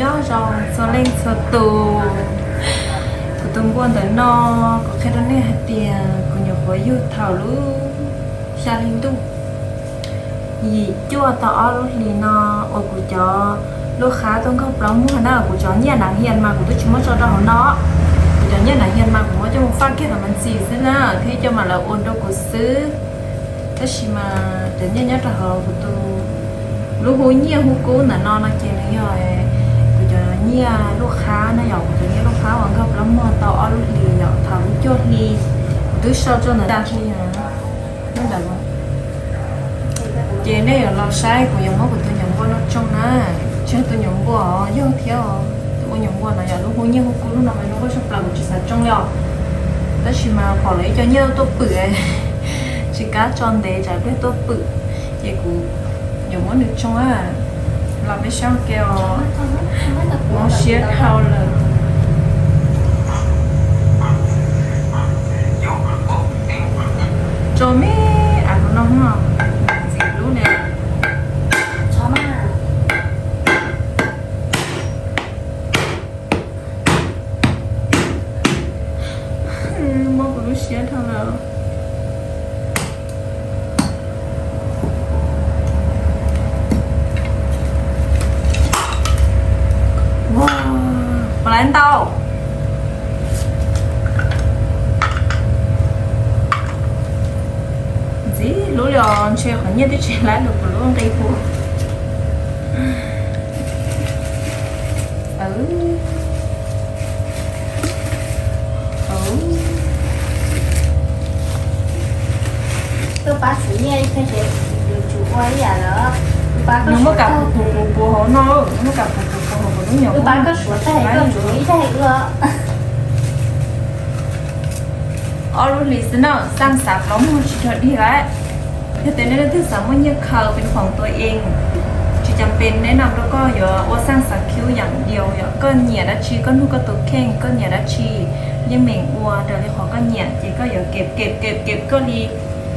Nyob zoo txhua leej txhua tus, kuv tus npua ntawm no, kuv qhia rau nej hais tias kuv nyuam qhuav yug thaum lub xya hli ntuj yim cuaj tau ob lub hlis no uas kuv cov lub qhab tuaj nkaug plaub muag na, kuv cov nyiaj nav hias mas kuv twb tsis muab tso rau hauv no. Kuv cov nyiaj nav hias mas kuv muab coj mus faj kiag los mas ntxim xwb na, thiab coj mam lawv ua rau kuv xwb. Tab sis mas cov nyiaj nyob rau hauv kuv tus lub hub nyiaj hub kub ntawm no no ces nws yog kuv cov nyiaj lub qhab na, yog kuv cov nyiaj lub qhab uas nkaug plaub muag tau ob lub hlis yom, thaum lub cuaj hli kuv twb sau rau ntawm xya hli na, lub ntawd. Ces nej yuav los saib kuv yuav muab kuv tus nyuam npua no tsoo na, tsis yog tus nyuam npua os, yog thiab os, tus ua nyuam npua no yog lub hub nyiaj hub kub lub no mas zoo nkauj tshaj plaws kuv tsis xav tsoo li os. Tab sis mas pom lawv ib co nyiaj tuaj pwm, tsis kam tso ntev tsam pliag tuaj pwm, ces kuv yuav muab nws tsoo a, los peb saib ke os. Mob siab dhau lawm. Tsoo me av no, ntxim lub li. Mob kuv lub siab dhau lawm. Puas laiv ntau? Ntxim lub li os, ntshe qhov nyiaj twb tsis laiv los kuv lub nqi hu. Nws muab kam puv puv puv puv hauv no, nws muab kam puv puv puv hauv kuv lub nyuam npua. Ob lub hlis xwb na, xaj xav plaub muag tsis rog dig lawm. Yog tias nej leej twg xav muaj nyiaj khaws pes khoom tua ees, tsis cas pes neb nam rau koj yuav ua xaj xav khiu yam diaus yom, koj nyiam dab tsi, koj nug koj tus kheej koj nyiam dab tsi, yeej meem ua raws li qhov koj nyiam ces koj yuav kem kem kem kem koj li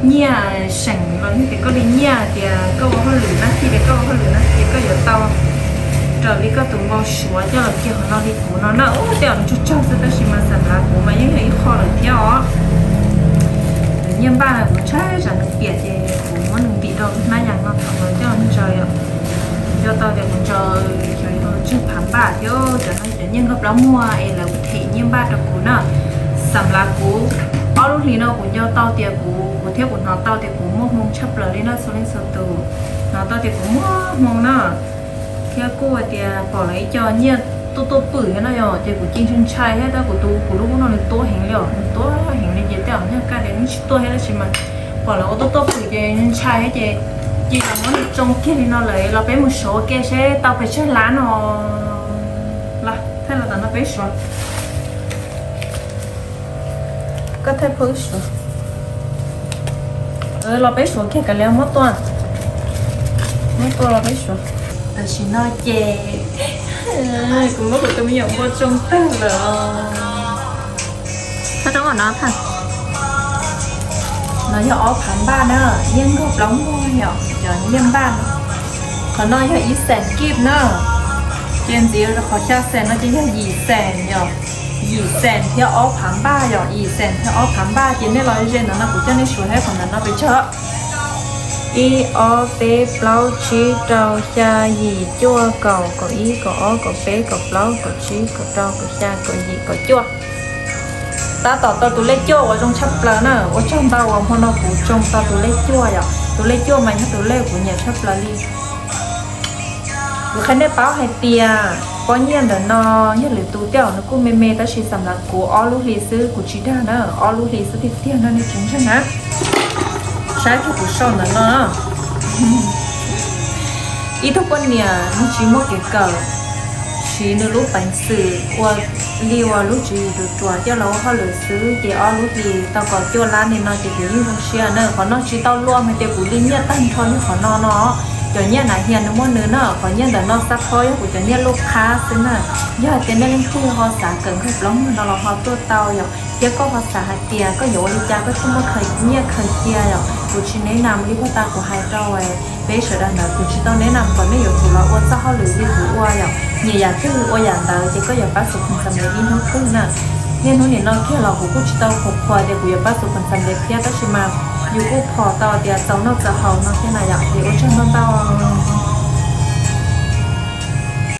nyiaj seem los yog tias koj li nyiaj tias koj ua hauj lwm nab thij tias koj ua hauj lwm nab thij koj yuav tau raws li koj tus npau suav coj los kiag qhov no li kuv no na. Ub, tej zaum nws tsawg tsawg xwb tab sis mas xam lav kuv mas yeej yog ib qho lawm thiab os. Nyiaj npaj kuv ntshai tsam nws piam ces kuv muab nws ntim rau hnab yas no thaum lawv coj ntsaws yom. Nco tau tias kuv ntsaws xyov yuav tsawg phav npaj thiab cov no cov nyiaj nkaug plaub muag es lawv them nyiaj npaj rau kuv na. Xam lav kuv ob lub hlis no kuv nco tau tias kuv, kuv thiab kuv hnov tau tias kuv muaj hmoo tshaj plaws li na txhua leej txhua tus. Hnov tau tias kuv muaj hmoo na. Thiab kuj hais tias pom lawv ib co nyiaj tuaj tuaj pwm thiab no yom, ces kuv cia ntshai ntshai thiab tab kuv tus, kuv lub hub no nws tuab heev li os, nws tuab heev li ces tej zaum nyuag kaj tias nws tsis tuaj thiab tab sis mas pom lawv ua tuaj tuaj pwm ces ntshai thiab ces cia los muab nws tsoo kiag li no lawm los peb mus suav ua ke seb tau pes tsawg lab no. Los thaij los tom no peb suav. Koj thaij phob suav. Los peb suav kiag kav liam muab tua. Muab tua los peb suav. Tam sim no ces kuv muab kuv tus me nyuam npua tsoo tag lawm. No yog ob phav npaj na, nyiaj nkaug plaub muag yom, cov nyiaj npaj no. Qhov no yog ib xees kib na, ces ntxiv rau qhov xya xees no ces yog yim xees yom. Yim xees thiab ob phav npaj yom, yim xees thiab ob phav npaj ces nej los ze ntawm no kuv coj nej suav thiab qhov ntawm no pes tsawg. Ib, ob, peb, plaub, tsib, rau, xya, yim, cuaj, kaum, kaum ib, kaum ob, kaum peb, kaum plaub, kaum tsib, kaum rau, kaum xya, kaum yim, kaum cuaj. Tab tom tau tus lej cuaj uas zoo tshaj plaws na, ua tsaug ntau uas hmo no kuv tsoo tau tus lej cuaj yom. Tus lej cuaj mas yog tus lej kuv nyiam tshaj plaws li. Kuv qhia nej paub hais tias pob nyiaj ntawm no yog lwm tus tej zaum nws kuj me me tab sis xam lav kuv ob lub hlis xwb kuv tsis dag na, ob lub hlis xwb tiag tiag no nej tsis ntseeg na. Saib tug kuv sau ntawm no, ib tug poj niam nws tsis muaj kev kawm, siv nws lub peev xwm ua li uas lub tswv yim ruam ruam coj los ua hauj lwm xwb ces ob lub hlis tau kaum cuaj lab li no ces kuv yeej zoo siab na. Qhov no tsis tau luaj mas ces kuv li nyiaj tag nrho yog qhov no no. Cov nyiaj nav hias nws muaj nws na, qhov nyiaj ntawm no xab phob yog kuv cov nyiaj lub qhab xwb na. Yog hais tias nej leej twg ho xav kawm nkaug plaub muag no los ho tuaj tau yom, thiab koj ho xav hais tias koj yuav ua li cas koj thiaj muaj khaws nyiaj khaws cia yom. Kuv tsis neb nam li puag ta kuv hais rau peb sawv daws ntawd, kuv tsis tau neb nam kom nej yuav tsum los ua txoj hauj lwm li kuv ua yom. nyiam yam twg ua yam ntawd ces koj yuav pab xus phom xam ntev ib hnub twg na. Niaj hnub nim no kiag los kuv kuj tsis tau qhuas qhuas tias kuv yuav pab xus phom xam ntev thiab, tab sis mas yus kuj phom tau tias txaus noj txaus haus no thiab na yom, ces ua tsaug ntau ntau.